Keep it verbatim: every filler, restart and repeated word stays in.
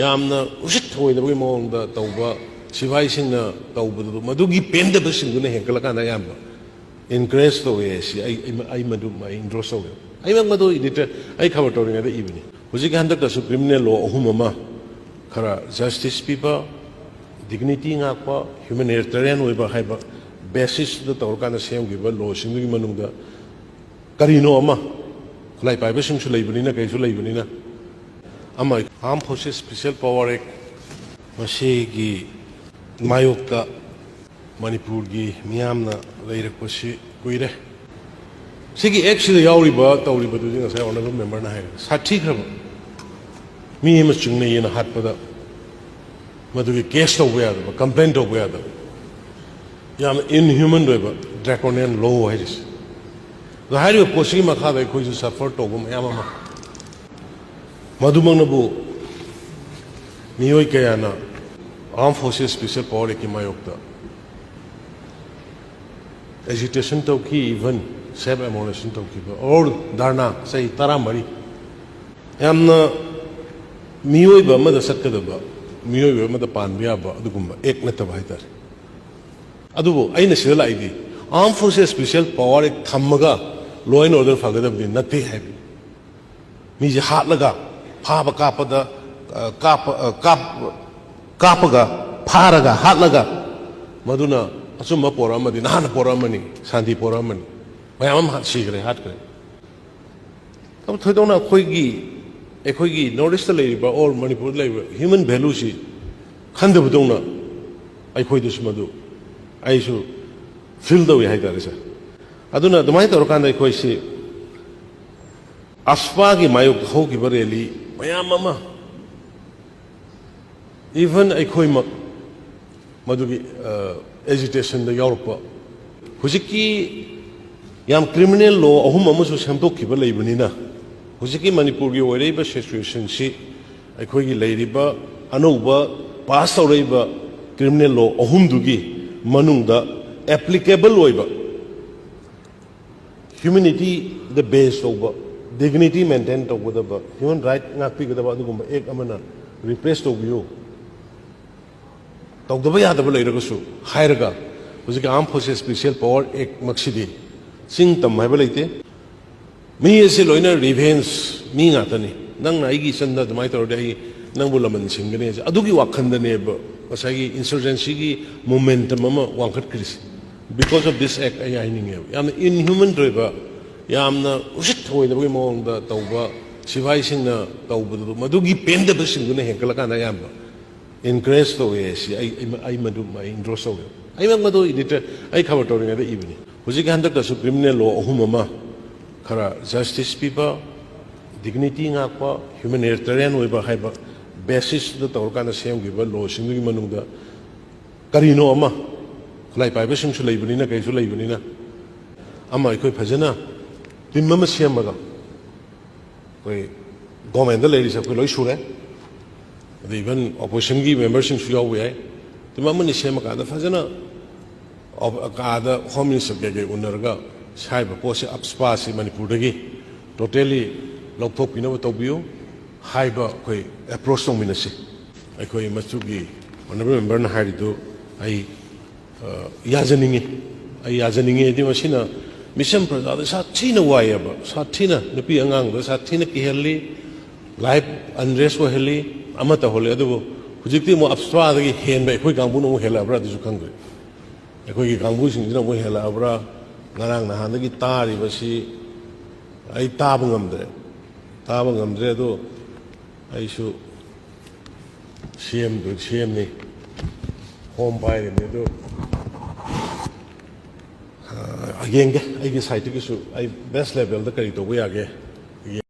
ꯌꯥꯝꯅ ꯎꯁꯤꯠ ꯊꯑꯣꯏꯗꯕꯒꯤ ꯃꯑꯣꯡꯗ ꯇꯧꯕ ꯁꯤꯐꯥꯏꯁꯤꯡꯅ ꯇꯧꯕꯗꯨ, ꯃꯗꯨꯒꯤ ꯄꯦꯟꯗꯕꯁꯤꯡꯗꯨꯅ ꯍꯦꯟꯒꯠꯂꯀꯥꯟꯗ ꯑꯌꯥꯝꯕ encourage ꯇꯧꯋꯦ꯫ ꯁꯤ ꯑꯩ ꯑꯩ- ꯑꯩ ꯃꯗꯨ ꯑꯩ endorse ꯇꯧꯋꯦ꯫ ꯑꯩꯃꯛ ꯃꯗꯨ editor, ꯑꯩ ꯈꯕꯔ ꯇꯧꯔꯤꯉꯩꯗ ꯏꯕꯅꯤ꯫ ꯍꯧꯖꯤꯛꯀꯤ ꯍꯟꯗꯛꯇꯁꯨ criminal law ꯑꯍꯨꯝ ꯑꯃ ꯈꯔ justice ꯄꯤꯕ, dignity ꯉꯥꯛꯄ, humanitarian ꯑꯣꯏꯕ ꯍꯥꯏꯕ basisꯇ ꯇꯧꯔꯀꯥꯟꯗ ꯁꯦꯝꯈꯤꯕ lawꯁꯤꯡꯗꯨꯒꯤ ꯃꯅꯨꯡꯗ ꯀꯔꯤꯅꯣ ꯑꯃ, ꯈꯨꯠꯂꯥꯏ ꯄꯥꯏꯕꯁꯤꯡꯁꯨ ꯂꯩꯕꯅꯤꯅ, ꯀꯩꯁꯨ ꯂꯩꯕꯅꯤꯅ, ꯑꯃ Armed Forces Special Power Act, ꯃꯁꯤꯒꯤ ꯃꯥꯌꯣꯛꯇ ꯃꯅꯤꯄꯨꯔꯒꯤ ꯃꯤꯌꯥꯝꯅ ꯂꯩꯔꯛꯄꯁꯤ ꯀꯨꯏꯔꯦ꯫ ꯁꯤꯒꯤ actꯁꯤꯗ ꯌꯥꯎꯔꯤꯕ, ꯇꯧꯔꯤꯕꯗꯨꯗꯤ ꯉꯁꯥꯏ honourable memberꯅ ꯍꯥꯏꯔꯦ, ꯁꯥꯊꯤꯈ꯭ꯔꯕ ꯃꯤ ꯑꯃ ꯆꯤꯡꯅꯩꯌꯦꯅ ꯍꯥꯠꯄꯗ ꯃꯗꯨꯒꯤ case ꯇꯧꯕ ꯌꯥꯗꯕ, complain ꯇꯧꯕ ꯌꯥꯗꯕ, ꯌꯥꯝꯅ inhuman ꯑꯣꯏꯕ draconian law ꯍꯥꯏꯔꯤꯁꯦ꯫ ꯑꯗꯣ ꯍꯥꯏꯔꯤꯕ ꯄꯣꯠꯁꯤꯒꯤ ꯃꯈꯥꯗ ꯑꯩꯈꯣꯏꯁꯨ suffer ꯇꯧꯕ ꯃꯌꯥꯝ ꯑꯃ, ꯃꯗꯨꯃꯛꯅꯕꯨ ꯃꯤꯑꯣꯏ ꯀꯌꯥꯅ Armed Forces Special Power Actꯀꯤ ꯃꯥꯌꯣꯛꯇ agitation ꯇꯧꯈꯤ, even self immolation ꯇꯧꯈꯤꯕ, or ꯙꯔꯅꯥ ꯆꯍꯤ ꯇꯔꯥꯃꯔꯤ꯫ ꯌꯥꯝꯅ ꯃꯤꯑꯣꯏꯕ ꯑꯃꯗ ꯆꯠꯀꯗꯕ, ꯃꯤꯑꯣꯏꯕ ꯑꯃꯗ ꯄꯥꯟꯕ ꯌꯥꯕ ꯑꯗꯨꯒꯨꯝꯕ act ꯅꯠꯇꯕ ꯍꯥꯏꯇꯥꯔꯦ꯫ ꯑꯗꯨꯕꯨ ꯑꯩꯅ ꯁꯤꯗ ꯂꯥꯛꯏꯗꯤ Armed Forces Special Power Act ꯊꯝꯃꯒ law and order ꯐꯒꯗꯕꯗꯤ ꯅꯠꯇꯦ ꯍꯥꯏꯕꯅꯤ꯫ ꯃꯤꯁꯦ ꯍꯥꯠꯂꯒ, ꯐꯥꯕ ꯀꯥꯞꯄꯗ, ꯑ, ꯀꯥꯞꯄ, ꯑ, ꯀꯥꯞ-, ꯀꯥꯞꯄꯒ, ꯐꯥꯔꯒ, ꯍꯥꯠꯂꯒ, ꯃꯗꯨꯅ ꯑꯆꯨꯝꯕ ꯄꯣꯔꯛꯑꯝꯃꯗꯤ ꯅꯍꯥꯟꯅ ꯄꯣꯔꯛꯑꯝꯃꯅꯤ, ꯁꯥꯟꯇꯤ ꯄꯣꯔꯛꯑꯝꯃꯅꯤ꯫ ꯃꯌꯥꯝ ꯑꯃ ꯁꯤꯈ꯭ꯔꯦ, ꯍꯥꯠꯈ꯭ꯔꯦ꯫ ꯑꯗꯨ ꯊꯣꯏꯗꯣꯛꯅ ꯑꯩꯈꯣꯏꯒꯤ, ꯑꯩꯈꯣꯏꯒꯤ North Eastꯇ ꯂꯩꯔꯤꯕ or ꯃꯅꯤꯄꯨꯔꯗ ꯂꯩꯔꯤꯕ human valueꯁꯤ ꯈꯟꯗꯕꯗꯧꯅ ꯑꯩꯈꯣꯏꯗꯁꯨ ꯃꯗꯨ ꯑꯩꯁꯨ feel ꯇꯧꯏ ꯍꯥꯏꯇꯥꯔꯦ, sir꯫ ꯑꯗꯨꯅ ꯑꯗꯨꯃꯥꯏꯅ ꯇꯧꯔꯀꯥꯟꯗ ꯑꯩꯈꯣꯏꯁꯤ AFSPAꯒꯤ ꯃꯥꯌꯣꯛꯇ ꯍꯧꯈꯤꯕ rally ꯃꯌꯥꯝ ꯑꯃ, even ꯑꯩꯈꯣꯏꯃꯛ ꯃꯗꯨꯒꯤ, ꯑ, agitationꯗ ꯌꯥꯎꯔꯛꯄ, ꯍꯧꯖꯤꯛꯀꯤ ꯌꯥꯝ criminal law ꯑꯍꯨꯝ ꯑꯃꯁꯨ ꯁꯦꯝꯗꯣꯛꯈꯤꯕ ꯂꯩꯕꯅꯤꯅ, ꯍꯧꯖꯤꯛꯀꯤ ꯃꯅꯤꯄꯨꯔꯒꯤ ꯑꯣꯏꯔꯛꯏꯕ situationꯁꯤ ꯑꯩꯈꯣꯏꯒꯤ ꯂꯩꯔꯤꯕ ꯑꯅꯧꯕ pass ꯇꯧꯔꯛꯏꯕ criminal law ꯑꯍꯨꯝꯗꯨꯒꯤ ꯃꯅꯨꯡꯗ applicable ꯑꯣꯏꯕ, humanityꯗ base ꯇꯧꯕ, dignity maintain ꯇꯧꯒꯗꯕ, human right ꯉꯥꯛꯄꯤꯒꯗꯕ ꯑꯗꯨꯒꯨꯝꯕ act ꯑꯃꯅ ꯔꯤꯄ꯭ꯂꯦꯁ ꯇꯧꯕꯤꯌꯨ, ꯇꯧꯗꯕ ꯌꯥꯗꯕ ꯂꯩꯔꯒꯁꯨ ꯍꯥꯏꯔꯒ, ꯍꯧꯖꯤꯛꯀꯤ Armed Forces Special Power Act ꯃꯛꯁꯤꯗꯤ ꯆꯤꯡ ꯇꯝ ꯍꯥꯏꯕ ꯂꯩꯇꯦ꯫ ꯃꯤ ꯑꯁꯤ ꯂꯣꯏꯅ ꯔꯤꯚꯦꯟꯁ ꯃꯤ ꯉꯥꯛꯇꯅꯤ꯫ ꯅꯪꯅ ꯑꯩꯒꯤ ꯏꯆꯟꯗ ꯑꯗꯨꯃꯥꯏꯅ ꯇꯧꯔꯗꯤ ꯑꯩ ꯅꯪꯕꯨ ꯂꯃꯟ ꯁꯤꯡꯒꯅꯤ ꯍꯥꯏꯁꯦ꯫ ꯑꯗꯨꯒꯤ ꯋꯥꯈꯜꯗꯅꯦꯕ ꯉꯁꯥꯏꯒꯤ ꯏꯟꯁꯔꯖꯦꯟꯁꯤꯒꯤ ꯃꯣꯃꯦꯟꯇꯝ ꯑꯃ ꯋꯥꯡꯈꯠꯈ꯭ꯔꯤꯁꯦ꯫ Because of this act ꯑꯩ ꯍꯥꯏꯅꯤꯡꯉꯦꯕ꯫ ꯌꯥꯝꯅ ꯏꯟꯍ꯭ꯌꯨꯃꯟ ꯑꯣꯏꯕ, ꯌꯥꯝꯅ ꯎꯁꯤꯠ ꯊꯑꯣꯏꯗꯕꯒꯤ ꯃꯑꯣꯡꯗ ꯇꯧꯕ ꯁꯤꯐꯥꯏꯁꯤꯡꯅ ꯇꯧꯕꯗꯨ, ꯃꯗꯨꯒꯤ ꯄꯦꯟꯗꯕꯁꯤꯡꯗꯨꯅ ꯍꯦꯟꯒꯠꯂꯀꯥꯟꯗ ꯑꯌꯥꯝꯕ ꯏꯟꯀꯔꯦꯖ ꯇꯧꯋꯦ ꯁꯤ꯫ ꯑꯩ, ꯑꯩ, ꯑꯩ ꯃꯗꯨ ꯑꯩ ꯏꯟꯗꯣꯔꯁ ꯇꯧꯋꯦ꯫ ꯑꯩꯃꯛ ꯃꯗꯨ ꯏꯗꯤꯇꯔ, ꯑꯩ ꯈꯕꯔ ꯇꯧꯔꯤꯉꯩꯗ ꯏꯕꯅꯤ꯫ ꯍꯧꯖꯤꯛꯀꯤ ꯍꯟꯗꯛꯇꯁꯨ ꯀ꯭ꯔꯤꯃꯤꯅꯦꯜ ꯂꯣ ꯑꯍꯨꯝ ꯑꯃ, ꯈꯔ ꯖꯁꯇꯤꯁ ꯄꯤꯕ, ꯗꯤꯒꯅꯤꯇꯤ ꯉꯥꯛꯄ, ꯍ꯭ꯌꯨꯃꯦꯅꯤꯇꯦꯔꯤꯌꯟ ꯑꯣꯏꯕ ꯍꯥꯏꯕ ꯕꯦꯁꯤꯁꯇ ꯇꯧꯔꯀꯥꯟꯗ ꯁꯦꯝꯈꯤꯕ ꯂꯣꯁꯤꯡꯗꯨꯒꯤ ꯃꯅꯨꯡꯗ ꯀꯔꯤꯅꯣ ꯑꯃ ꯈꯨꯠꯂꯥꯏ ꯄꯥꯏꯕꯁꯤꯡꯁꯨ ꯂꯩꯕꯅꯤꯅ, ꯀꯩꯁꯨ ꯂꯩꯕꯅꯤꯅ, ꯑꯃ ꯑꯩꯈꯣꯏ ꯐꯖꯅ ꯇꯤꯝ ꯑꯃ ꯁꯦꯝꯃꯒ, ꯑꯩꯈꯣꯏ ꯒꯣꯔꯃꯦꯟꯗ ꯂꯩꯔꯤꯁꯦ ꯑꯩꯈꯣꯏ ꯂꯣꯏ ꯁꯨꯔꯦ, ꯑꯗꯩ ꯏꯚꯟ ꯑꯣꯄꯣꯖꯤꯁꯟꯒꯤ ꯃꯦꯝꯕꯔꯁꯤꯡꯁꯨ ꯌꯥꯎꯕ ꯌꯥꯏ꯫ ꯇꯤꯝ ꯑꯃꯅꯤ ꯁꯦꯝꯃꯀꯥꯟꯗ ꯐꯖꯅ ꯑꯣꯞ-, ꯑꯥꯗ ꯍꯣꯝ ꯃꯤꯅꯤꯁꯇꯔ ꯀꯩꯀꯩ ꯎꯅꯔꯒ ꯁꯤ ꯍꯥꯏꯔꯤꯕ ꯄꯣꯠꯁꯤ, ꯑꯞꯁꯄꯥꯁꯤ ꯃꯅꯤꯄꯨꯔꯗꯒꯤ ꯇꯣꯇꯦꯂꯤ ꯂꯧꯊꯣꯛꯄꯤꯅꯕ ꯇꯧꯕꯤꯌꯨ ꯍꯥꯏꯕ ꯑꯩꯈꯣꯏ ꯑꯦꯄ꯭ꯔꯣꯆ ꯇꯧꯃꯤꯟꯅꯁꯤ꯫ ꯑꯩꯈꯣꯏ ꯃꯆꯨꯒꯤ ꯑꯣꯅꯔꯦꯕꯜ ꯃꯦꯝꯕꯔꯅ ꯍꯥꯏꯔꯤꯗꯨ ꯑꯩ, ꯑ, ꯌꯥꯖꯅꯤꯡꯉꯤ꯫ ꯑꯩ ꯌꯥꯖꯅꯤꯡꯉꯤ ꯍꯥꯏꯗꯤ ꯃꯁꯤꯅ ꯃꯤꯁꯝ ꯄ꯭ꯔꯖꯥꯗ ꯁꯥꯊꯤꯅ ꯋꯥꯏꯑꯦꯕ, ꯁꯥꯊꯤꯅ ꯅꯨꯄꯤ ꯑꯉꯥꯡꯗ ꯁꯥꯊꯤꯅ ꯀꯤꯍꯜꯂꯤ, ꯂꯥꯏꯐ ꯑꯟꯔꯦꯁ ꯑꯣꯏꯍꯜꯂꯤ, ꯑꯃ ꯇꯧꯍꯜꯂꯤ꯫ ꯑꯗꯨꯕꯨ ꯍꯧꯖꯤꯛꯇꯤ ꯑꯃꯨꯛ ꯑꯞꯁꯄꯥꯗꯒꯤ ꯍꯦꯟꯕ ꯑꯩꯈꯣꯏ ꯀꯥꯡꯕꯨꯅ ꯑꯃꯨꯛ ꯍꯦꯜꯂꯛꯑꯕ꯭ꯔꯥ ꯑꯗꯨꯁꯨ ꯈꯪꯗ꯭ꯔꯦ꯫ ꯑꯩꯈꯣꯏꯒꯤ ꯀꯥꯡꯕꯨꯁꯤꯡꯁꯤꯅ ꯑꯃꯨꯛ ꯍꯦꯜꯂꯛꯑꯕ꯭ꯔꯥ? ꯉꯔꯥꯡ ꯅꯍꯥꯟꯗꯒꯤ ꯇꯥꯔꯤꯕꯁꯤ ꯑꯩ ꯇꯥꯕ ꯉꯝꯗ꯭ꯔꯦ, ꯇꯥꯕ ꯉꯝꯗ꯭ꯔꯦ꯫ ꯑꯗꯣ ꯑꯩꯁꯨ ꯁꯤ ꯑꯦꯝꯗꯨ, ꯁꯤ ꯑꯦꯝꯅꯤ, ꯍꯣꯝ ꯄꯥꯏꯔꯤꯕꯅꯤ꯫ ꯑꯗꯨ, ꯑ, ꯌꯦꯡꯒꯦ, ꯑꯩꯒꯤ ꯁꯥꯏꯠꯇꯒꯤꯁꯨ ꯑꯩ ꯕꯦꯁ ꯂꯦꯚꯦꯜꯗ ꯀꯔꯤ ꯇꯧꯕ ꯌꯥꯒꯦ꯫